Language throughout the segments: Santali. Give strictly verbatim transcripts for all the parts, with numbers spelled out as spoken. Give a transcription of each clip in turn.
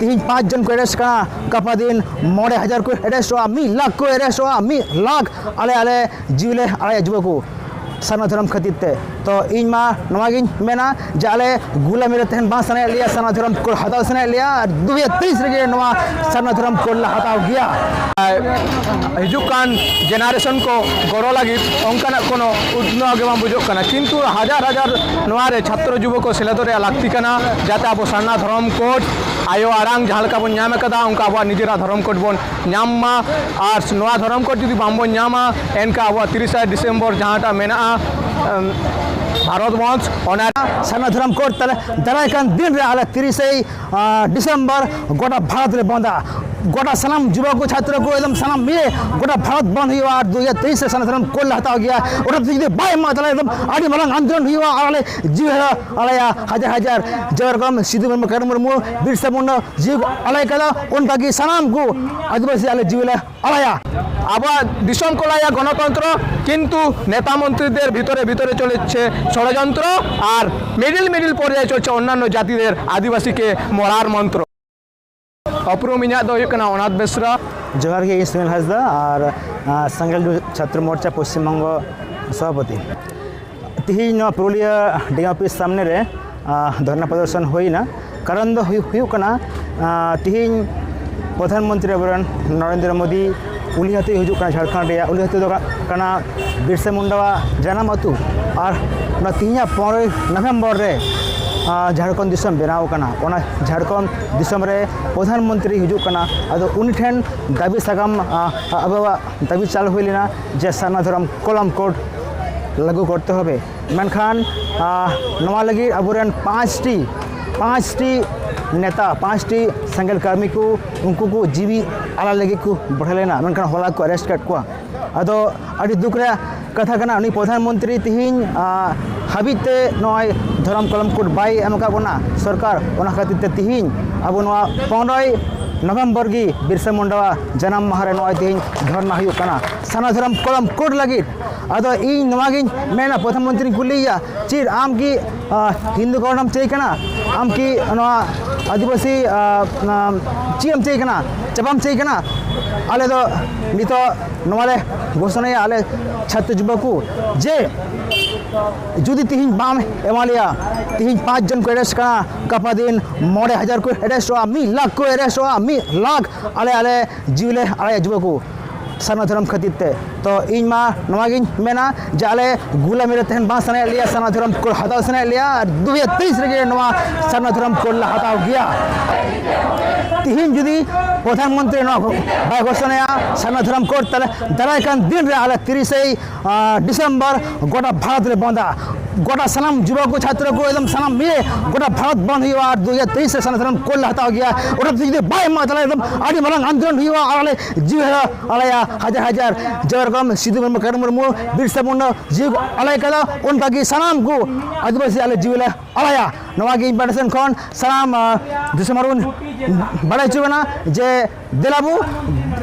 ᱛᱮᱦᱮᱧ ᱯᱟᱸᱪ ᱡᱚᱱ ᱠᱚ ᱮᱨᱮᱥᱴ ᱠᱟᱱᱟ, ᱜᱟᱯᱟ ᱫᱤᱱ ᱢᱚᱬᱮ ᱦᱟᱡᱟᱨ ᱠᱚ ᱮᱨᱮᱥᱴᱚᱜᱼᱟ, ᱢᱤᱫ ᱞᱟᱠᱷ ᱠᱚ ᱮᱨᱮᱥᱴᱚᱜᱼᱟ, ᱢᱤᱫ ᱞᱟᱠᱷ ᱟᱞᱮ ᱟᱞᱮ ᱡᱤᱣᱤ ᱞᱮ ᱟᱲᱟᱜᱟ ᱡᱩᱣᱟᱹ ᱠᱚ ᱥᱟᱨᱱᱟ ᱫᱷᱚᱨᱚᱢ ᱠᱷᱟᱹᱛᱤᱨ ᱛᱮ᱾ ᱛᱚ ᱤᱧ ᱢᱟ ᱱᱚᱣᱟ ᱜᱤᱧ ᱢᱮᱱᱟ ᱡᱮ ᱟᱞᱮ ᱜᱩᱞᱟᱢᱤ ᱨᱮ ᱛᱟᱦᱮᱱ ᱵᱟᱝ ᱥᱟᱱᱟᱭᱮᱫ ᱞᱮᱭᱟ, ᱥᱟᱨᱱᱟ ᱫᱷᱚᱨᱚᱢ ᱠᱳᱰ ᱦᱟᱛᱟᱣ ᱥᱟᱱᱟᱭᱮᱫ ᱞᱮᱭᱟ, ᱟᱨ ᱫᱩ ᱦᱟᱡᱟᱨ ᱛᱮᱭᱤᱥ ᱨᱮᱜᱮ ᱱᱚᱣᱟ ᱥᱟᱨᱱᱟ ᱫᱷᱚᱨᱚᱢ ᱠᱳᱰ ᱞᱮ ᱦᱟᱛᱟᱣ ᱜᱮᱭᱟ᱾ ᱦᱤᱡᱩᱜ ᱠᱟᱱ ᱡᱮᱱᱟᱨᱮᱥᱚᱱ ᱠᱚ ᱜᱚᱲᱚ ᱞᱟᱹᱜᱤᱫ ᱚᱱᱠᱟᱱᱟᱜ ᱠᱳᱱᱳ ᱩᱛᱱᱟᱹᱣ ᱜᱮ ᱵᱟᱝ ᱵᱩᱡᱷᱟᱹᱜ ᱠᱟᱱᱟ, ᱠᱤᱱᱛᱩ ᱦᱟᱡᱟᱨ ᱦᱟᱡᱟᱨ ᱱᱚᱣᱟ ᱨᱮ ᱪᱷᱟᱛᱨᱚ ᱡᱩᱵᱚ ᱠᱚ ᱥᱮᱞᱮᱫᱚᱜ ᱨᱮᱭᱟᱜ ᱞᱟᱹᱠᱛᱤ ᱠᱟᱱᱟ, ᱡᱟᱛᱮ ᱟᱵᱚ ᱥᱟᱨᱱᱟ ᱫᱷᱚᱨᱚᱢ ᱠᱳᱰ, ᱟᱭᱳ ᱟᱲᱟᱝ ᱡᱟᱦᱟᱸ ᱞᱮᱠᱟ ᱵᱚᱱ ᱧᱟᱢ ᱟᱠᱟᱫᱟ, ᱚᱱᱠᱟ ᱟᱵᱚᱣᱟᱜ ᱱᱤᱡᱮᱨᱟᱜ ᱫᱷᱚᱨᱚᱢ ᱠᱳᱰ ᱵᱚᱱ ᱧᱟᱢ ᱢᱟ᱾ ᱟᱨ ᱱᱚᱣᱟ ᱫᱷᱚᱨᱚᱢ ᱠᱳᱰ ᱡᱩᱫᱤ ᱵᱟᱝᱵᱚᱱ ᱧᱟᱢᱟ, ᱮᱱᱠᱷᱟᱱ ᱟᱵᱚᱣᱟᱜ ᱛᱤᱨᱤᱥᱟ ᱰᱤᱥᱮᱢᱵᱚᱨ ᱡᱟᱦᱟᱸᱴᱟᱜ ᱢᱮᱱᱟᱜᱼᱟ, ᱮᱢ, ᱵᱷᱟᱨᱚᱛ ᱵᱚᱱᱫᱷ, ᱚᱱᱟ ᱥᱟᱨᱱᱟ ᱫᱷᱚᱨᱚᱢ ᱠᱳᱰ ᱛᱟᱦᱞᱮ ᱫᱟᱨᱟᱭ ᱠᱟᱱ ᱫᱤᱱ ᱨᱮ ᱟᱞᱮ ᱛᱤᱨᱤᱥᱮ ᱟᱨ ᱰᱤᱥᱮᱢᱵᱚᱨ ᱜᱚᱴᱟ ᱵᱷᱟᱨᱚᱛ ᱨᱮ ᱵᱚᱱᱫᱟ᱾ ᱜᱚᱴᱟ ᱥᱟᱱᱟᱢ ᱡᱩᱵᱚ ᱠᱚ, ᱪᱷᱟᱛᱨᱚ ᱠᱚ, ᱮᱠᱫᱚᱢ ᱥᱟᱱᱟᱢ ᱢᱤᱞᱮ ᱜᱚᱴᱟ ᱵᱷᱟᱨᱚᱛ ᱵᱚᱱᱫ ᱦᱩᱭᱩᱜᱼᱟ᱾ ᱟᱨ ᱫᱩ ᱦᱟᱡᱟᱨ ᱛᱮᱭᱤᱥ ᱨᱮ ᱥᱟᱱᱟᱢ ᱠᱳᱰ ᱞᱮ ᱦᱟᱛᱟᱣ ᱜᱮᱭᱟ᱾ ᱚᱱᱟ ᱡᱩᱫᱤ ᱵᱟᱭ ᱮᱢᱟ, ᱛᱟᱦᱞᱮ ᱮᱠᱫᱚᱢ ᱟᱹᱰᱤ ᱢᱟᱨᱟᱝ ᱟᱱᱫᱳᱞᱚᱱ ᱦᱩᱭᱩᱜᱼᱟ᱾ ᱟᱨ ᱟᱞᱮ ᱡᱤᱣᱤ ᱦᱟᱨᱟ ᱟᱞᱮᱭᱟ ᱦᱟᱡᱟᱨ ᱦᱟᱡᱟᱨ, ᱡᱮᱨᱚᱠᱚᱢ ᱥᱤᱫᱩ ᱢᱩᱨᱢᱩ, ᱠᱟᱹᱱᱩ ᱢᱩᱨᱢᱩ, ᱵᱤᱨᱥᱟ ᱢᱩᱱᱰᱟ ᱡᱤᱣᱤ ᱠᱚ ᱟᱞᱟᱭ ᱠᱟᱫᱟ, ᱚᱱᱠᱟᱜᱮ ᱥᱟᱱᱟᱢ ᱠᱚ ᱟᱹᱫᱤᱵᱟᱹᱥᱤ ᱟᱞᱮ ᱡᱤᱣᱤ ᱞᱮ ᱟᱞᱟᱭᱟ᱾ ᱟᱵᱚᱣᱟᱜ ᱫᱤᱥᱚᱢ ᱠᱚ ᱞᱟᱹᱭᱟ ᱜᱚᱱᱚᱛᱚᱱᱛᱨᱚ, ᱠᱤᱱᱛᱩ ᱱᱮᱛᱟ ᱢᱚᱱᱛᱨᱤ ᱫᱮᱨ ᱵᱷᱤᱛᱚᱨᱮ ᱵᱷᱤᱛᱚᱨᱮ ᱪᱚᱞᱮᱪᱷᱮ ষড়যন্ত্র, আর মিডিল মিডিল পর্যায়ে চলছে অন্যান্য জাতিদের আদিবাসীকে মরার মন্ত্র। ᱩᱯᱨᱩᱢ ᱤᱧᱟᱹᱜ ᱫᱚ ᱦᱩᱭᱩᱜ ᱠᱟᱱᱟ ᱚᱱᱟᱛᱷ ᱵᱮᱥᱨᱟ᱾ ᱡᱚᱦᱟᱨ ᱜᱮ, ᱤᱧ ᱥᱩᱱᱤᱞ ᱦᱟᱸᱥᱫᱟ ᱟᱨ, ᱟᱸ, ᱥᱟᱸᱜᱮᱞ ᱪᱷᱟᱛᱨᱚ ᱢᱳᱨᱪᱟ ᱯᱚᱥᱪᱤᱢ ᱵᱚᱝᱜᱚ ᱥᱚᱵᱷᱟᱯᱚᱛᱤ᱾ ᱛᱤᱦᱤᱧ ᱱᱚᱣᱟ ᱯᱩᱨᱩᱞᱤᱭᱟᱹ ᱰᱤ ᱮᱢ ᱚᱯᱷᱤᱥ ᱥᱟᱢᱱᱮ ᱨᱮ, ᱟᱸ, ᱫᱷᱚᱨᱱᱟ ᱯᱨᱚᱫᱚᱨᱥᱚᱱ ᱦᱩᱭᱱᱟ᱾ ᱠᱟᱨᱚᱱ ᱫᱚ ᱦᱩᱭᱩᱜ, ᱦᱩᱭᱩᱜ ᱠᱟᱱᱟ, ᱟᱸ, ᱛᱤᱦᱤᱧ ᱯᱨᱚᱫᱷᱟᱱ ᱢᱚᱱᱛᱨᱤ ᱟᱵᱚᱨᱮᱱ ᱱᱚᱨᱮᱱᱫᱨᱚ ᱢᱳᱫᱤ, ᱩᱱᱤ ᱟᱛᱩᱭ ᱦᱤᱡᱩᱜ ᱠᱟᱱᱟ ᱡᱷᱟᱲᱠᱷᱚᱸᱰ ᱨᱮᱭᱟᱜ, ᱩᱱᱤ ᱟᱛᱩ ᱫᱚ ᱠᱟᱱᱟ ᱵᱤᱨᱥᱟ ᱢᱩᱱᱰᱟᱣᱟᱜ ᱡᱟᱱᱟᱢ ᱟᱛᱩ᱾ ᱟᱨ ᱚᱱᱟ ᱛᱤᱦᱤᱧᱟᱜ ᱯᱚᱱᱨᱚᱭ ᱱᱚᱵᱷᱮᱢᱵᱚᱨ ᱨᱮ, ᱟᱸ, ᱡᱷᱟᱲᱠᱷᱚᱸᱰ ᱫᱤᱥᱚᱢ ᱵᱮᱱᱟᱣ ᱠᱟᱱᱟ᱾ ᱚᱱᱟ ᱡᱷᱟᱲᱠᱷᱚᱸᱰ ᱫᱤᱥᱚᱢ ᱨᱮ ᱯᱨᱚᱫᱷᱟᱱ ᱢᱚᱱᱛᱨᱤ ᱦᱤᱡᱩᱜ ᱠᱟᱱᱟ᱾ ᱟᱫᱚ ᱩᱱᱤ ᱴᱷᱮᱱ ᱫᱟᱹᱵᱤ ᱥᱟᱠᱟᱢ, ᱟᱸ, ᱟᱵᱚᱣᱟᱜ ᱫᱟᱹᱵᱤ ᱪᱟᱞ ᱦᱩᱭ ᱞᱮᱱᱟ ᱡᱮ ᱥᱟᱨᱱᱟ ᱫᱷᱚᱨᱚᱢ ᱠᱚᱞᱚᱢ ᱠᱳᱰ ᱞᱟᱹᱜᱩ ᱠᱚᱨᱛᱮ ᱦᱚᱵᱮ᱾ ᱢᱮᱱᱠᱷᱟᱱ, ᱟᱸ, ᱱᱚᱣᱟ ᱞᱟᱹᱜᱤᱫ ᱟᱵᱚᱨᱮᱱ ᱯᱟᱸᱪᱴᱤ, ᱯᱟᱸᱪᱴᱤ ᱱᱮᱛᱟ, ᱯᱟᱸᱪᱴᱤ ᱥᱮᱸᱜᱮᱞ ᱠᱟᱹᱢᱤ ᱠᱚ, ᱩᱱᱠᱩ ᱠᱚ ᱡᱤᱣᱤ ᱟᱞᱟ ᱞᱟᱹᱜᱤᱫ ᱠᱚ ᱵᱚᱲᱦᱮ ᱞᱮᱱᱟ, ᱢᱮᱱᱠᱷᱟᱱ ᱦᱚᱞᱟ ᱠᱚ ᱟᱨᱮᱥᱴ ᱠᱮᱫ ᱠᱚᱣᱟ᱾ ᱟᱫᱚ ᱟᱹᱰᱤ ᱫᱩᱠ ᱨᱮᱭᱟᱜ ᱠᱟᱛᱷᱟ ᱠᱟᱱᱟ, ᱩᱱᱤ ᱯᱨᱚᱫᱷᱟᱱ ᱢᱚᱱᱛᱨᱤ ᱛᱤᱦᱤᱧ, ᱟᱸ, ᱦᱟᱹᱵᱤᱡ ᱛᱮ ᱱᱚᱜᱼᱚᱭ ᱫᱷᱚᱨᱚᱢ ᱠᱚᱞᱚᱢ ᱠᱳᱰ ᱵᱟᱭ ᱮᱢ ᱟᱠᱟᱫ ᱵᱚᱱᱟ ᱥᱚᱨᱠᱟᱨ᱾ ᱚᱱᱟ ᱠᱷᱟᱹᱛᱤᱨ ᱛᱮ ᱛᱤᱦᱤᱧ ᱟᱵᱚ ᱱᱚᱣᱟ ᱯᱚᱱᱨᱚᱭ ᱱᱚᱵᱷᱮᱢᱵᱚᱨ ᱜᱮ ᱵᱤᱨᱥᱟ ᱢᱩᱱᱰᱟᱣᱟᱜ ᱡᱟᱱᱟᱢ ᱢᱟᱦᱟ ᱨᱮ ᱱᱚᱜᱼᱚᱭ ᱛᱤᱦᱤᱧ ᱫᱷᱚᱨᱱᱟ ᱦᱩᱭᱩᱜ ᱠᱟᱱᱟ᱾ ᱥᱟᱨᱱᱟ ᱫᱷᱚᱨᱚᱢ ᱠᱚᱞᱚᱢ ᱠᱳᱰ ᱞᱟᱹᱜᱤᱫ ᱟᱫᱚ ᱤᱧ ᱱᱚᱣᱟ ᱜᱤᱧ ᱢᱮᱱᱟ, ᱯᱨᱚᱫᱷᱟᱱ ᱢᱚᱱᱛᱨᱤᱧ ᱠᱩᱞᱤᱭᱮᱭᱟ, ᱪᱮᱫ ᱟᱢ ᱠᱤ ᱟᱸ, ᱦᱤᱱᱫᱩ ᱜᱚᱲ ᱮᱢ ᱪᱟᱹᱭ ᱠᱟᱱᱟ? ᱟᱢ ᱠᱤ ᱱᱚᱣᱟ ᱟᱹᱫᱤᱵᱟᱹᱥᱤ ᱟᱸ, ᱟᱸ, ᱪᱮᱫ ᱮᱢ ᱪᱟᱹᱭ ᱠᱟᱱᱟ? ᱪᱟᱵᱟᱢ ᱪᱟᱹᱭ ᱠᱟᱱᱟ? ᱟᱞᱮ ᱫᱚ ᱱᱤᱛᱚᱜ ᱱᱚᱣᱟ ᱞᱮ ᱜᱷᱳᱥᱚᱱᱟᱭᱟ, ᱟᱞᱮ ᱪᱷᱟᱛᱨᱚ ᱡᱩᱵᱟ ᱠᱚ, ᱡᱮ ᱡᱩᱫᱤ ᱛᱤᱦᱤᱧ ᱵᱟᱢ ᱮᱢᱟ ᱞᱮᱭᱟ, ᱛᱤᱦᱤᱧ ᱯᱟᱸᱪ ᱡᱚᱱ ᱠᱚ ᱮᱨᱮᱥᱴ ᱠᱟᱱᱟ, ᱜᱟᱯᱟ ᱫᱤᱱ ᱢᱚᱬᱮ ᱦᱟᱡᱟᱨ ᱠᱚ ᱮᱨᱮᱥᱴᱚᱜᱼᱟ, ᱢᱤᱫ ᱞᱟᱠᱷ ᱠᱚ ᱮᱨᱮᱥᱴᱚᱜᱼᱟ, ᱢᱤᱫ ᱞᱟᱠᱷ ᱟᱞᱮ, ᱟᱞᱮ ᱡᱤᱣᱤ ᱞᱮ ᱟᱲᱟᱜᱟ ᱡᱩᱵᱟ ᱠᱚ ᱥᱟᱨᱱᱟ ᱫᱷᱚᱨᱚᱢ ᱠᱷᱟᱹᱛᱤᱨ ᱛᱮ᱾ ᱛᱚ ᱤᱧ ᱢᱟ ᱱᱚᱣᱟ ᱜᱤᱧ ᱢᱮᱱᱟ ᱡᱮ ᱟᱞᱮ ᱜᱩᱞᱟᱢᱤ ᱨᱮ ᱛᱟᱦᱮᱱ ᱵᱟᱝ ᱥᱟᱱᱟᱭᱮᱫ ᱞᱮᱭᱟ, ᱥᱟᱨᱱᱟ ᱫᱷᱚᱨᱚᱢ ᱠᱳᱰ ᱦᱟᱛᱟᱣ ᱥᱟᱱᱟᱭᱮᱫ ᱞᱮᱭᱟ, ᱟᱨ ᱫᱩ ᱦᱟᱡᱟᱨ ᱛᱮᱭᱤᱥ ᱨᱮᱜᱮ ᱱᱚᱣᱟ ᱥᱟᱨᱱᱟ ᱫᱷᱚᱨᱚᱢ ᱠᱳᱰ ᱞᱮ ᱦᱟᱛᱟᱣ ᱜᱮᱭᱟ᱾ ᱛᱤᱦᱤᱧ ᱡᱩᱫᱤ ᱯᱨᱚᱫᱷᱟᱱ ᱢᱚᱱᱛᱨᱤ ᱱᱚᱣᱟ ᱵᱟᱭ ᱜᱷᱳᱥᱚᱱᱟᱭᱟ ᱥᱟᱨᱱᱟ ᱫᱷᱚᱨᱚᱢ ᱠᱳᱰ, ᱛᱟᱦᱞᱮ ᱫᱟᱨᱟᱭ ᱠᱟᱱ ᱫᱤᱱ ᱨᱮ ᱟᱞᱮ ᱛᱤᱨᱤᱥᱮ ᱟᱨ ᱰᱤᱥᱮᱢᱵᱚᱨ ᱜᱚᱴᱟ ᱵᱷᱟᱨᱚᱛ ᱨᱮ ᱵᱚᱱᱫᱟ᱾ ᱜᱚᱴᱟ ᱥᱟᱱᱟᱢ ᱡᱩᱵᱟ ᱠᱚ, ᱪᱷᱟᱛᱨᱚ ᱠᱚ, ᱮᱠᱫᱚᱢ ᱥᱟᱱᱟᱢ ᱢᱤᱞᱮ ᱜᱚᱴᱟ ᱵᱷᱟᱨᱚᱛ ᱵᱚᱱᱫ ᱦᱩᱭᱩᱜᱼᱟ᱾ ᱟᱨ ᱫᱩ ᱦᱟᱡᱟᱨ ᱛᱮᱭᱤᱥ ᱨᱮ ᱥᱟᱨᱱᱟ ᱫᱷᱚᱨᱚᱢ ᱠᱳᱰ ᱞᱮ ᱦᱟᱛᱟᱣ ᱜᱮᱭᱟ᱾ ᱚᱱᱟ ᱡᱩᱫᱤ ᱵᱟᱭ ᱮᱢᱟ, ᱛᱟᱦᱞᱮ ᱮᱠᱫᱚᱢ ᱟᱹᱰᱤ ᱢᱟᱨᱟᱝ ᱟᱱᱫᱳᱞᱚᱱ ᱦᱩᱭᱩᱜᱼᱟ᱾ ᱟᱨ ᱟᱞᱮ ᱡᱤᱣᱤ ᱞᱮ ᱟᱞᱟᱭᱟ ᱦᱟᱡᱟᱨ ᱦᱟᱡᱟᱨ, ᱡᱮᱨᱚᱠᱚᱢ ᱥᱤᱫᱩ ᱢᱩᱨᱢᱩ, ᱠᱟᱹᱱᱩ ᱢᱩᱨᱢᱩ, ᱵᱤᱨᱥᱟ ᱢᱩᱱᱰᱟ ᱡᱤᱣᱤ ᱠᱚ ᱟᱞᱟᱭ ᱠᱟᱫᱟ, ᱚᱱᱠᱟ ᱜᱮ ᱥᱟᱱᱟᱢ ᱠᱚ ᱟᱹᱫᱤᱵᱟᱹᱥᱤ ᱟᱞᱮ ᱡᱤᱣᱤ ᱞᱮ ᱟᱞᱟᱭᱟ᱾ ᱱᱚᱣᱟ ᱜᱮ ᱤᱧ ᱯᱟᱦᱴᱟ ᱥᱮᱱ ᱠᱷᱚᱱ ᱥᱟᱱᱟᱢ, ᱟᱸ, ᱫᱤᱥᱚᱢ ᱦᱚᱲ ᱵᱚᱱ ᱵᱟᱲᱟᱭ ᱦᱚᱪᱚ ᱠᱟᱱᱟ ᱡᱮ ᱫᱮᱞᱟᱵᱚ,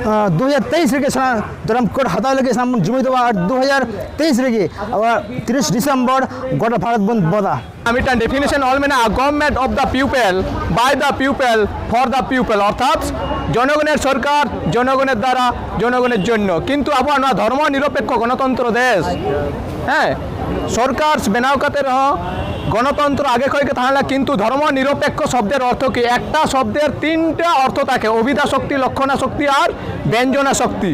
ᱟᱸ, ᱫᱩ ᱦᱟᱡᱟᱨ ᱛᱮᱭᱤᱥ ᱨᱮᱜᱮ ᱥᱟᱱᱟᱢ ᱫᱷᱚᱨᱚᱢ ᱠᱳᱰ ᱦᱟᱛᱟᱣ ᱞᱟᱹᱜᱤᱫ ᱥᱟᱱᱟᱢ ᱵᱚᱱ ᱡᱩᱢᱤᱫᱚᱜᱼᱟ᱾ ᱟᱨ ᱫᱩ ᱦᱟᱡᱟᱨ ᱛᱮᱭᱤᱥ ᱨᱮᱜᱮ ᱟᱵᱚ ᱛᱤᱨᱤᱥ ᱰᱤᱥᱮᱢᱵᱚᱨ ᱜᱚᱴᱟ ᱵᱷᱟᱨᱚᱛ ᱵᱚᱱ ᱵᱚᱸᱫᱟ᱾ ᱢᱤᱫᱴᱟᱝ definition ᱚᱞ ᱢᱮᱱᱟᱜᱼᱟ, government of the people, by the people, for the people, ᱚᱨᱛᱷᱟᱛ ᱡᱚᱱᱚᱜᱚᱱᱮᱨ ᱥᱚᱨᱠᱟᱨ, ᱡᱚᱱᱚᱜᱚᱱᱮᱨ ᱫᱟᱨᱟ, ᱡᱚᱱᱚᱜᱚᱱᱮᱨ ᱡᱚᱱᱱᱚ᱾ ᱠᱤᱱᱛᱩ ᱟᱵᱚᱣᱟᱜ ᱱᱚᱣᱟ ᱫᱷᱚᱨᱢᱚ ᱱᱤᱨᱚᱯᱮᱠᱠᱷᱚ ᱜᱚᱱᱚᱛᱚᱱᱛᱨᱚ ᱫᱮᱥ, ᱦᱮᱸ, ᱥᱚᱨᱠᱟᱨ ᱵᱮᱱᱟᱣ ᱠᱟᱛᱮ ᱨᱮᱦᱚᱸ ᱜᱚᱱᱚᱛᱚᱱᱛᱨᱚ ᱟᱜᱮ ᱠᱷᱚᱱ ᱜᱮ ᱛᱟᱦᱮᱸ ᱞᱮᱱᱟ, ᱠᱤᱱᱛᱩ ᱫᱷᱚᱨᱢᱚ ᱱᱤᱨᱚᱯᱮᱠᱠᱷᱚ ᱥᱚᱵᱫᱮᱨ ᱚᱨᱛᱷᱚ ᱠᱤ? ᱮᱠᱴᱟ ᱥᱚᱵᱫᱮᱨ ᱛᱤᱱᱴᱟ ᱚᱨᱛᱷᱚ ᱛᱟᱠᱮ, ᱚᱵᱷᱤᱫᱟ ᱥᱚᱠᱛᱤ, ᱞᱚᱠᱠᱷᱚᱱᱟ ᱥᱚᱠᱛᱤ ᱟᱨ ᱵᱮᱧᱡᱚᱱᱟ ᱥᱚᱠᱛᱤ᱾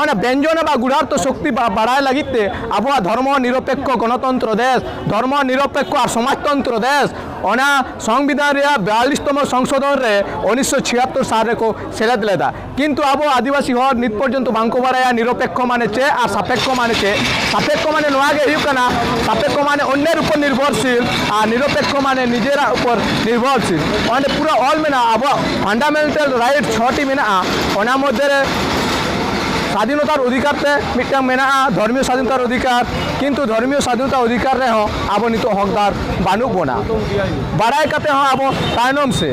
ᱚᱱᱟ ᱵᱮᱧᱡᱚᱱᱟ ᱵᱟ ᱜᱩᱲᱦᱟᱨᱛᱷᱚ ᱥᱚᱠᱛᱤ ᱵᱟ-, ᱵᱟᱲᱟᱭ ᱞᱟᱹᱜᱤᱫ ᱛᱮ ᱟᱵᱚᱣᱟᱜ ᱫᱷᱚᱨᱢᱚ ᱱᱤᱨᱚᱯᱮᱠᱠᱷᱚ ᱜᱚᱱᱚᱛᱚᱱᱛᱨᱚ ᱫᱮᱥ, ᱫᱷᱚᱨᱢᱚ ᱱᱤᱨᱚᱯᱮᱠᱠᱷᱚ ᱟᱨ ᱥᱚᱢᱟᱡᱽᱛᱚᱱᱛᱨᱚ ᱫᱮᱥ, ᱚᱱᱟ ᱥᱚᱝᱵᱤᱫᱷᱟᱱ ᱨᱮᱭᱟᱜ ᱵᱤᱭᱟᱞᱞᱤᱥ ᱛᱚᱢᱚ ᱥᱚᱝᱥᱳᱫᱷᱚᱱ ᱨᱮ ᱩᱱᱤᱥᱥᱚ ᱪᱷᱤᱭᱟᱛᱛᱳᱨ ᱥᱟᱞ ᱨᱮᱠᱚ ᱥᱮᱞᱮᱫ ᱞᱮᱫᱟ᱾ ᱠᱤᱱᱛᱩ ᱟᱵᱚ ᱟᱹᱫᱤᱵᱟᱹᱥᱤ ᱦᱚᱲ ᱱᱤᱛ ᱯᱚᱨᱡᱚᱱᱛᱚ ᱵᱟᱝᱠᱚ ᱵᱟᱲᱟᱭᱟ ᱱᱤᱨᱚᱯᱮᱠᱠᱷᱚ ᱢᱟᱱᱮ ᱪᱮᱫ ᱟᱨ ᱥᱟᱯᱮᱠᱠᱷᱚ ᱢᱟᱱᱮ ᱪᱮᱫ᱾ ᱥᱟᱯᱮᱠᱠᱷᱚ ᱢᱟᱱᱮ ᱱᱚᱣᱟ ᱜᱮ ᱦᱩᱭᱩᱜ ᱠᱟᱱᱟ, ᱥᱟᱯᱮᱠᱠᱷᱚ ᱢᱟᱱᱮ ᱚᱱᱱᱮᱨ ᱩᱯᱚᱨ ᱱᱤᱨᱵᱷᱚᱨᱥᱤᱞ ᱟᱨ ᱱᱤᱨᱚᱯᱮᱠᱠᱷᱚ ᱢᱟᱱᱮ ᱱᱤᱡᱮᱨᱟᱜ ᱩᱯᱚᱨ ᱱᱤᱨᱵᱷᱚᱨᱥᱤᱞ᱾ ᱚᱸᱰᱮ ᱯᱩᱨᱟᱹ ᱚᱞ ᱢᱮᱱᱟᱜᱼᱟ, ᱟᱵᱚᱣᱟᱜ ᱯᱷᱟᱱᱰᱟᱢᱮᱱᱴᱟᱞ ᱨᱟᱭᱤᱴ ᱪᱷᱚᱴᱤ ᱢᱮᱱᱟᱜᱼᱟ, ᱚᱱᱟ ᱢᱚᱫᱽᱫᱷᱮ ᱨᱮ ᱥᱟᱫᱷᱤᱱᱚᱛᱟᱨ ᱚᱫᱷᱤᱠᱟᱨ ᱛᱮ ᱢᱤᱫᱴᱟᱝ ᱢᱮᱱᱟᱜᱼᱟ, ᱫᱷᱚᱨᱢᱤᱭᱚ ᱥᱟᱫᱷᱤᱱᱚᱛᱟᱨ ᱚᱫᱷᱤᱠᱟᱨ, ᱠᱤᱱᱛᱩ ᱫᱷᱚᱨᱢᱤᱭᱚ ᱥᱟᱫᱷᱤᱱᱚᱛᱟ ᱚᱫᱷᱤᱠᱟᱨ ᱨᱮᱦᱚᱸ ᱟᱵᱚ ᱱᱤᱛᱚᱜ ᱦᱚᱠᱫᱟᱨ ᱵᱟᱹᱱᱩᱜ ᱵᱚᱱᱟ᱾ ᱵᱟᱲᱟᱭ ᱠᱟᱛᱮ ᱦᱚᱸ ᱟᱵᱚ ᱛᱟᱭᱱᱚᱢ ᱥᱮ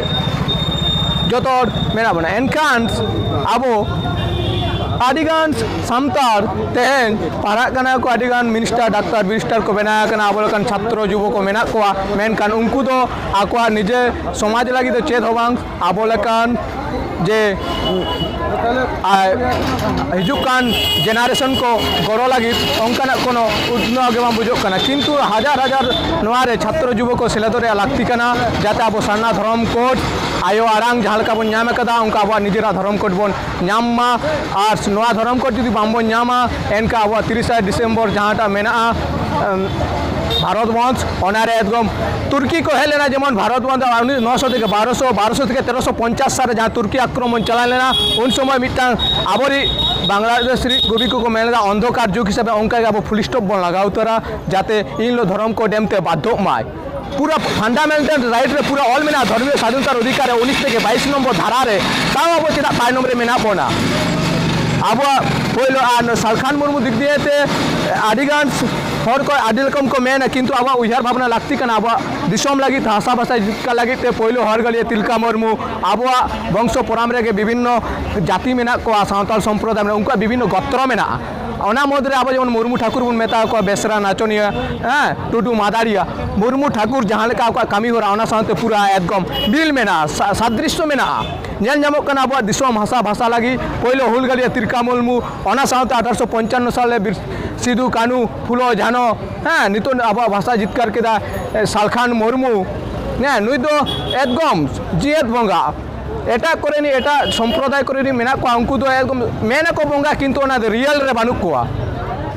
ᱡᱚᱛᱚ ᱦᱚᱲ ᱢᱮᱱᱟᱜ ᱵᱚᱱᱟ᱾ ᱮᱱᱠᱷᱟᱱ ᱟᱵᱚ ᱟᱹᱰᱤᱜᱟᱱ ᱥᱟᱱᱛᱟᱲ ᱛᱮᱦᱮᱧ ᱯᱟᱲᱦᱟᱜ ᱠᱟᱱᱟ ᱠᱚ, ᱟᱹᱰᱤᱜᱟᱱ ᱢᱤᱱᱤᱥᱴᱟᱨ, ᱰᱟᱠᱛᱟᱨ, ᱵᱮᱨᱤᱥᱴᱟᱨ ᱠᱚ ᱵᱮᱱᱟᱣ ᱟᱠᱟᱱᱟ, ᱟᱵᱚ ᱞᱮᱠᱟᱱ ᱪᱷᱟᱛᱨᱚ ᱡᱩᱵᱚ ᱠᱚ ᱢᱮᱱᱟᱜ ᱠᱚᱣᱟ, ᱢᱮᱱᱠᱷᱟᱱ ᱩᱱᱠᱩ ᱫᱚ ᱟᱠᱚᱣᱟᱜ ᱱᱤᱡᱮ ᱥᱚᱢᱟᱡᱽ ᱞᱟᱹᱜᱤᱫ ᱫᱚ ᱪᱮᱫ ᱦᱚᱸ ᱵᱟᱝ, ᱟᱵᱚ ᱞᱮᱠᱟᱱ ᱡᱮ ᱟᱨ ᱦᱤᱡᱩᱜ ᱠᱟᱱ ᱡᱮᱱᱟᱨᱮᱥᱚᱱ ᱠᱚ ᱜᱚᱲᱚ ᱞᱟᱹᱜᱤᱫ ᱚᱱᱠᱟᱱᱟᱜ ᱠᱳᱱᱳ ᱩᱛᱱᱟᱹᱣ ᱜᱮ ᱵᱟᱝ ᱵᱩᱡᱷᱟᱹᱜ ᱠᱟᱱᱟ᱾ ᱠᱤᱱᱛᱩ ᱦᱟᱡᱟᱨ ᱦᱟᱡᱟᱨ ᱱᱚᱣᱟ ᱨᱮ ᱪᱷᱟᱛᱨᱚ ᱡᱩᱵᱚ ᱠᱚ ᱥᱮᱞᱮᱫᱚᱜ ᱨᱮᱭᱟᱜ ᱞᱟᱹᱠᱛᱤ ᱠᱟᱱᱟ, ᱡᱟᱛᱮ ᱟᱵᱚ ᱥᱟᱨᱱᱟ ᱫᱷᱚᱨᱚᱢ ᱠᱳᱰ, ᱟᱭᱳ ᱟᱲᱟᱝ ᱡᱟᱦᱟᱸ ᱞᱮᱠᱟ ᱵᱚᱱ ᱧᱟᱢ ᱟᱠᱟᱫᱟ, ᱚᱱᱠᱟ ᱟᱵᱚᱣᱟᱜ ᱱᱤᱡᱮᱨᱟᱜ ᱫᱷᱚᱨᱚᱢ ᱠᱳᱰ ᱵᱚᱱ ᱧᱟᱢ ᱢᱟ᱾ ᱟᱨ ᱱᱚᱣᱟ ᱫᱷᱚᱨᱚᱢ ᱠᱳᱰ ᱡᱩᱫᱤ ᱵᱟᱝᱵᱚᱱ ᱧᱟᱢᱟ, ᱮᱱᱠᱷᱟᱱ ᱟᱵᱚᱣᱟᱜ ᱛᱤᱨᱤᱥᱟ ᱰᱤᱥᱮᱢᱵᱚᱨ ᱡᱟᱦᱟᱸᱴᱟᱜ ᱢᱮᱱᱟᱜᱼᱟ, ᱮᱢ, ᱵᱷᱟᱨᱚᱛ ᱵᱚᱱᱫᱷ, ᱚᱱᱟᱨᱮ ᱮᱠᱫᱚᱢ ᱛᱩᱨᱠᱤ ᱠᱚ ᱦᱮᱡ ᱞᱮᱱᱟ, ᱡᱮᱢᱚᱱ ᱵᱷᱟᱨᱚᱛ ᱵᱚᱱᱫᱷ ᱱᱚᱥᱚ ᱛᱷᱮᱠᱮ ᱵᱟᱨᱚᱥᱚ, ᱵᱟᱨᱚᱥᱚ ᱛᱷᱮᱠᱮ ᱛᱮᱨᱚᱥᱚ ᱯᱚᱧᱪᱟᱥ ᱥᱟᱞ ᱨᱮ ᱡᱟᱦᱟᱸ ᱛᱩᱨᱠᱤ ᱟᱠᱨᱚᱢᱚᱱ ᱪᱟᱞᱟᱣ ᱞᱮᱱᱟ, ᱩᱱ ᱥᱚᱢᱚᱭ ᱢᱤᱫᱴᱟᱝ ᱟᱵᱚᱨᱤᱡ ᱵᱟᱝᱞᱟᱫᱮᱥ ᱨᱤᱡ ᱠᱚᱵᱤ ᱠᱚᱠᱚ ᱢᱮᱱ ᱞᱮᱫᱟ, ᱚᱱᱫᱷᱚᱠᱟᱨ ᱡᱩᱜᱽ ᱦᱤᱥᱟᱹᱵᱮ ᱚᱱᱠᱟ ᱜᱮ ᱟᱵᱚ ᱯᱷᱩᱞ ᱥᱴᱚᱯ ᱵᱚᱱ ᱞᱟᱜᱟᱣ ᱩᱛᱟᱹᱨᱟ, ᱡᱟᱛᱮ ᱤᱱ ᱦᱤᱞᱳᱜ ᱫᱷᱚᱨᱚᱢ ᱠᱳᱰ ᱮᱢᱛᱮ ᱵᱟᱫᱽᱫᱷᱚᱜ ᱢᱟᱭ᱾ ᱯᱩᱨᱟᱹ ᱯᱷᱟᱱᱰᱟᱢᱮᱱᱴᱟᱞ ᱨᱟᱭᱤᱴ ᱨᱮ ᱯᱩᱨᱟᱹ ᱚᱞ ᱢᱮᱱᱟᱜᱼᱟ, ᱫᱷᱚᱨᱢᱤᱭᱚ ᱥᱟᱫᱷᱤᱱᱚᱛᱟᱨ ᱚᱫᱷᱤᱠᱟᱨ ᱨᱮ ᱩᱱᱤᱥ ᱛᱷᱮᱠᱮ ᱵᱟᱭᱤᱥ ᱱᱚᱢᱵᱚᱨ ᱫᱷᱟᱨᱟ ᱨᱮ, ᱛᱟᱣ ᱟᱵᱚ ᱪᱮᱫᱟᱜ ᱛᱟᱭᱱᱚᱢ ᱨᱮ ᱢᱮᱱᱟᱜ ᱵᱚᱱᱟ? ᱟᱵᱚᱣᱟᱜ ᱯᱳᱭᱞᱳ ᱟᱨ ᱥᱟᱞᱠᱷᱟᱱ ᱢᱩᱨᱢᱩ ᱫᱤᱠ ᱫᱤᱭᱮ ᱛᱮ ᱟᱹᱰᱤᱜᱟᱱ ᱦᱚᱲ ᱠᱚ ᱟᱹᱰᱤ ᱨᱚᱠᱚᱢ ᱠᱚ ᱢᱮᱱᱟ, ᱠᱤᱱᱛᱩ ᱟᱵᱚᱣᱟᱜ ᱩᱭᱦᱟᱹᱨ ᱵᱷᱟᱵᱽᱱᱟ ᱞᱟᱹᱠᱛᱤ ᱠᱟᱱᱟ᱾ ᱟᱵᱚᱣᱟᱜ ᱫᱤᱥᱚᱢ ᱞᱟᱹᱜᱤᱫ, ᱦᱟᱥᱟ ᱵᱷᱟᱥᱟ ᱡᱤᱛᱠᱟᱹᱨ ᱞᱟᱹᱜᱤᱫ ᱛᱮ ᱯᱳᱭᱞᱳ ᱦᱚᱲ ᱜᱟᱹᱞᱤᱭᱟᱹ ᱛᱤᱞᱠᱟ ᱢᱩᱨᱢᱩ, ᱟᱵᱚᱣᱟᱜ ᱵᱚᱝᱥᱚ ᱯᱚᱨᱟᱢ ᱨᱮᱜᱮ ᱵᱤᱵᱷᱤᱱᱱᱚ ᱡᱟᱹᱛᱤ ᱢᱮᱱᱟᱜ ᱠᱚᱣᱟ, ᱥᱟᱶᱛᱟᱞ ᱥᱚᱢᱯᱨᱚᱫᱟᱭ ᱢᱮᱱᱟᱜᱼᱟ, ᱩᱱᱠᱩᱣᱟᱜ ᱵᱤᱵᱷᱤᱱᱱᱚ ᱜᱳᱛᱨᱚ ᱢᱮᱱᱟᱜᱼᱟ᱾ ᱚᱱᱟ ᱢᱩᱫᱽᱨᱮ ᱟᱵᱚ ᱡᱮᱢᱚᱱ ᱢᱩᱨᱢᱩ ᱴᱷᱟᱹᱠᱩᱨ ᱵᱚᱱ ᱢᱮᱛᱟ ᱠᱚᱣᱟ, ᱵᱮᱥᱨᱟ ᱱᱟᱪᱚᱱᱤᱭᱟᱹ, ᱦᱮᱸ, ᱴᱩᱰᱩ ᱢᱟᱫᱟᱲᱤᱭᱟ, ᱢᱩᱨᱢᱩ ᱴᱷᱟᱹᱠᱩᱨ ᱡᱟᱦᱟᱸ ᱞᱮᱠᱟ ᱟᱠᱚᱣᱟᱜ ᱠᱟᱹᱢᱤ ᱦᱚᱨᱟ, ᱚᱱᱟ ᱥᱟᱶᱛᱮ ᱯᱩᱨᱟᱹ ᱮᱠᱫᱚᱢ ᱢᱤᱞ ᱢᱮᱱᱟᱜᱼᱟ, ᱥᱟ-, ᱥᱟᱫᱨᱤᱥᱥᱚ ᱢᱮᱱᱟᱜᱼᱟ᱾ ᱧᱮᱞ ᱧᱟᱢᱚᱜ ᱠᱟᱱᱟ ᱟᱵᱚᱣᱟᱜ ᱫᱤᱥᱚᱢ ᱦᱟᱥᱟ ᱵᱷᱟᱥᱟ ᱞᱟᱹᱜᱤᱫ ᱯᱳᱭᱞᱳ ᱦᱩᱞᱜᱟᱹᱨᱤᱭᱟᱹ ᱛᱤᱞᱠᱟ ᱢᱩᱨᱢᱩ, ᱚᱱᱟ ᱥᱟᱶᱛᱮ ᱟᱴᱷᱟᱨᱚᱥᱚ ᱯᱚᱧᱪᱟᱱᱱᱚ ᱥᱟᱞ ᱨᱮ ᱵᱤᱨ-, ᱥᱤᱫᱩ, ᱠᱟᱹᱱᱩ, ᱯᱷᱩᱞᱳ, ᱡᱷᱟᱱᱚ, ᱦᱮᱸ, ᱱᱤᱛᱚᱜ ᱟᱵᱚᱣᱟᱜ ᱵᱷᱟᱥᱟ ᱡᱤᱛᱠᱟᱹᱨ ᱠᱮᱫᱟ, ᱮ, ᱥᱟᱞᱠᱷᱟᱱ ᱢᱩᱨᱢᱩ, ᱦᱮᱸ, ᱱᱩᱭ ᱫᱚ ᱮᱠᱫᱚᱢ ᱡᱤᱭᱮᱫ ᱵᱚᱸᱜᱟ᱾ ᱮᱴᱟᱜ ᱠᱚᱨᱮᱱᱤᱡ, ᱮᱴᱟᱜ ᱥᱚᱢᱯᱨᱚᱫᱟᱭ ᱠᱚᱨᱮᱱᱤᱡ ᱢᱮᱱᱟᱜ ᱠᱚᱣᱟ, ᱩᱱᱠᱩ ᱫᱚ ᱮᱠᱫᱚᱢ ᱢᱮᱱ ᱟᱠᱚ ᱵᱚᱸᱜᱟ, ᱠᱤᱱᱛᱩ ᱚᱱᱟ ᱫᱚ ᱨᱤᱭᱮᱞ ᱨᱮ ᱵᱟᱹᱱᱩᱜ ᱠᱚᱣᱟ,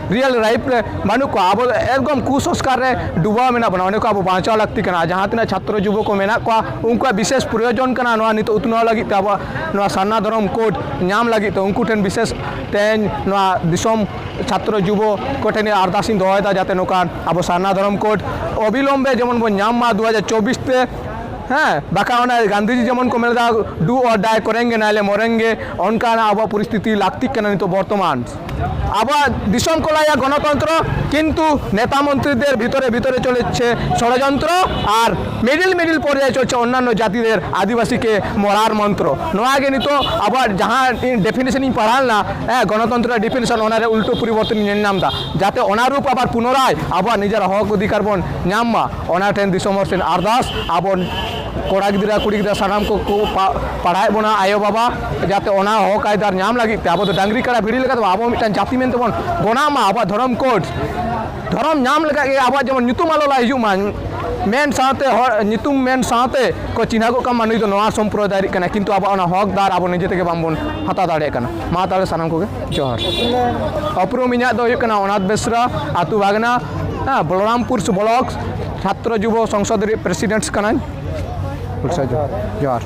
ᱨᱤᱭᱮᱞ ᱞᱟᱭᱤᱯᱷ ᱨᱮ ᱵᱟᱹᱱᱩᱜ ᱠᱚᱣᱟ᱾ ᱟᱵᱚ ᱫᱚ ᱮᱠᱫᱚᱢ ᱠᱩᱥᱚᱝᱥᱠᱟᱨ ᱨᱮ ᱰᱩᱵᱟᱹᱣ ᱢᱮᱱᱟᱜ ᱵᱚᱱᱟ, ᱚᱱᱟ ᱠᱚ ᱟᱵᱚ ᱵᱟᱧᱪᱟᱣ ᱞᱟᱹᱠᱛᱤ ᱠᱟᱱᱟ᱾ ᱡᱟᱦᱟᱸ ᱛᱤᱱᱟᱹᱜ ᱪᱷᱟᱛᱨᱚ ᱡᱩᱵᱚ ᱠᱚ ᱢᱮᱱᱟᱜ ᱠᱚᱣᱟ, ᱩᱱᱠᱩᱣᱟᱜ ᱵᱤᱥᱮᱥ ᱯᱨᱚᱭᱳᱡᱚᱱ ᱠᱟᱱᱟ ᱱᱚᱣᱟ ᱱᱤᱛᱚᱜ ᱩᱛᱱᱟᱹᱣ ᱞᱟᱹᱜᱤᱫ ᱛᱮ, ᱟᱵᱚᱣᱟᱜ ᱱᱚᱣᱟ ᱥᱟᱨᱱᱟ ᱫᱷᱚᱨᱚᱢ ᱠᱳᱰ ᱧᱟᱢ ᱞᱟᱹᱜᱤᱫ ᱛᱮ᱾ ᱩᱱᱠᱩ ᱴᱷᱮᱱ ᱵᱤᱥᱮᱥ ᱛᱮᱦᱮᱧ ᱱᱚᱣᱟ ᱫᱤᱥᱚᱢ ᱪᱷᱟᱛᱨᱚ ᱡᱩᱵᱚ ᱠᱚᱴᱷᱮᱱ ᱟᱨᱫᱟᱥ ᱤᱧ ᱫᱚᱦᱚᱭᱮᱫᱟ, ᱡᱟᱛᱮ ᱱᱚᱝᱠᱟᱱ ᱟᱵᱚ ᱥᱟᱨᱱᱟ ᱫᱷᱚᱨᱚᱢ ᱠᱳᱰ ᱚᱵᱤᱞᱚᱢᱵᱮ ᱡᱮᱢᱚᱱ ᱵᱚᱱ ᱧᱟᱢ ᱢᱟ ᱫᱩ ᱦᱟᱡᱟᱨ ᱪᱚᱵᱵᱤᱥ ᱛᱮ᱾ ᱦᱮᱸ, ᱵᱟᱠᱷᱟᱱ ᱚᱱᱟ ᱜᱟᱱᱫᱷᱤᱡᱤ ᱡᱮᱢᱚᱱ ᱠᱚ ᱢᱮᱱ ᱞᱮᱫᱟ, "Do or die, ᱠᱚᱨᱮᱝᱜᱮ ᱱᱟᱭᱞᱮ ᱢᱚᱨᱮᱝᱜᱮ", ᱚᱱᱠᱟᱱᱟᱜ ᱟᱵᱚᱣᱟᱜ ᱯᱚᱨᱤᱥᱛᱷᱤᱛᱤ ᱞᱟᱹᱠᱛᱤᱜ ᱠᱟᱱᱟ ᱱᱤᱛᱚᱜ ᱵᱚᱨᱛᱚᱢᱟᱱ᱾ ᱟᱵᱚᱣᱟᱜ ᱫᱤᱥᱚᱢ ᱠᱚ ᱞᱟᱹᱭᱟ ᱜᱚᱱᱚᱛᱚᱱᱛᱨᱚ, ᱠᱤᱱᱛᱩ ᱱᱮᱛᱟ ᱢᱚᱱᱛᱨᱤ ᱫᱮᱨ ᱵᱷᱤᱛᱚᱨᱮ ᱵᱷᱤᱛᱚᱨᱮ ᱪᱚᱞᱮᱪᱷᱮ ᱥᱚᱲᱚᱡᱚᱱᱛᱨᱚ, ᱟᱨ ᱢᱤᱰᱤᱞ ᱢᱤᱰᱤᱞ ᱯᱚᱨᱭᱟᱭ ᱪᱚᱞᱪᱷᱮ ᱚᱱᱱᱟᱱᱱᱚ ᱡᱟᱹᱛᱤ ᱫᱮᱨ ᱟᱹᱫᱤᱵᱟᱹᱥᱤ ᱠᱮ ᱢᱚᱨᱟᱨ ᱢᱚᱱᱛᱨᱚ᱾ ᱱᱚᱣᱟ ᱜᱮ ᱱᱤᱛᱚᱜ ᱟᱵᱚᱣᱟᱜ ᱡᱟᱦᱟᱸ ᱤᱧ ᱰᱮᱯᱷᱤᱱᱮᱥᱚᱱ ᱤᱧ ᱯᱟᱲᱦᱟᱣ ᱞᱮᱱᱟ, ᱦᱮᱸ, ᱜᱚᱱᱚᱛᱚᱱᱛᱨᱚ ᱰᱮᱯᱷᱤᱱᱮᱥᱚᱱ, ᱚᱱᱟᱨᱮ ᱩᱞᱴᱟᱹ ᱯᱚᱨᱤᱵᱚᱨᱛᱚᱱ ᱤᱧ ᱧᱮᱞ ᱧᱟᱢ ᱮᱫᱟ, ᱡᱟᱛᱮ ᱚᱱᱟ ᱨᱩᱯ ᱟᱵᱟᱨ ᱯᱩᱱᱚᱨᱟᱭ ᱟᱵᱚᱣᱟᱜ ᱱᱤᱡᱮᱨᱟᱜ ᱦᱚᱠ ᱚᱫᱷᱤᱠᱟᱨ ᱵᱚᱱ ᱧᱟᱢ ᱢᱟ᱾ ᱚᱱᱟ ᱴᱷᱮᱱ ᱫᱤᱥᱚᱢ ᱦᱚᱲ ᱴᱷᱮᱱ ᱟᱨᱫᱟᱥ, ᱟᱵᱚ ᱠᱚᱲᱟ ᱜᱤᱫᱽᱨᱟᱹ, ᱠᱩᱲᱤ ᱜᱤᱫᱽᱨᱟᱹ, ᱥᱟᱱᱟᱢ ᱠᱚ ᱠᱚ ᱯᱟ-, ᱯᱟᱲᱦᱟᱣᱮᱫ ᱵᱚᱱᱟ ᱟᱭᱳᱼᱵᱟᱵᱟ, ᱡᱟᱛᱮ ᱚᱱᱟ ᱦᱚᱠ ᱟᱭᱫᱟᱨ ᱧᱟᱢ ᱞᱟᱹᱜᱤᱫ ᱛᱮ ᱟᱵᱚ ᱫᱚ ᱰᱟᱝᱨᱤ ᱠᱟᱲᱟ ᱵᱷᱤᱲᱤ ᱞᱮᱠᱟ ᱫᱚ ᱵᱟᱝ, ᱟᱵᱚ ᱢᱤᱫᱴᱟᱝ ᱡᱟᱹᱛᱤ ᱢᱮᱱᱛᱮ ᱵᱚᱱ ᱜᱚᱱᱟᱜ ᱢᱟ, ᱟᱵᱚᱣᱟᱜ ᱫᱷᱚᱨᱚᱢ ᱠᱳᱰ, ᱫᱷᱚᱨᱚᱢ ᱧᱟᱢ ᱞᱮᱠᱟ ᱜᱮ ᱟᱵᱚᱣᱟᱜ ᱡᱮᱢᱚᱱ ᱧᱩᱛᱩᱢ ᱟᱞᱚ ᱞᱟᱭ ᱦᱤᱡᱩᱜ ᱢᱟ, ᱢᱮᱱ ᱥᱟᱶᱛᱮ ᱦᱚᱲ ᱧᱩᱛᱩᱢ ᱢᱮᱱ ᱥᱟᱶᱛᱮ ᱠᱚ ᱪᱤᱱᱦᱟᱹ ᱜᱚᱜ ᱠᱟᱜ ᱢᱟ, ᱱᱩᱭ ᱫᱚ ᱱᱚᱣᱟ ᱥᱚᱢᱯᱨᱚᱫᱟᱭ ᱨᱤᱱᱤᱡ ᱠᱟᱱᱟᱭ, ᱠᱤᱱᱛᱩ ᱟᱵᱚᱣᱟᱜ ᱚᱱᱟ ᱦᱚᱠ ᱫᱟᱨ ᱟᱵᱚ ᱱᱤᱡᱮ ᱛᱮᱜᱮ ᱵᱟᱝᱵᱚᱱ ᱦᱟᱛᱟᱣ ᱫᱟᱲᱮᱭᱟᱜ ᱠᱟᱱᱟ᱾ ᱢᱟ ᱛᱟᱦᱚᱞᱮ ᱥᱟᱱᱟᱢ ᱠᱚᱜᱮ ᱡᱚᱦᱟᱨ᱾ ᱩᱯᱨᱩᱢ ᱤᱧᱟᱹᱜ ᱫᱚ ᱦᱩᱭᱩᱜ ᱠᱟᱱᱟ ᱚᱱᱟᱛᱷ ᱵᱮᱥᱨᱟ, ᱟᱹᱛᱩ ᱵᱷᱟᱜᱽᱱᱟ, ᱦᱮᱸ, ᱵᱚᱞᱚᱨᱟᱢᱯᱩᱨ ᱵᱞᱚᱠ ᱪᱷᱟᱛᱨᱚ ᱡᱩᱵᱚ ᱥᱚᱝᱥᱚᱫ ᱨᱤᱱᱤᱡ ᱯᱨᱮᱥᱤᱰᱮᱱᱴ ᱠᱟᱱᱟᱹᱧ᱾ ᱡᱚᱦᱟᱨ᱾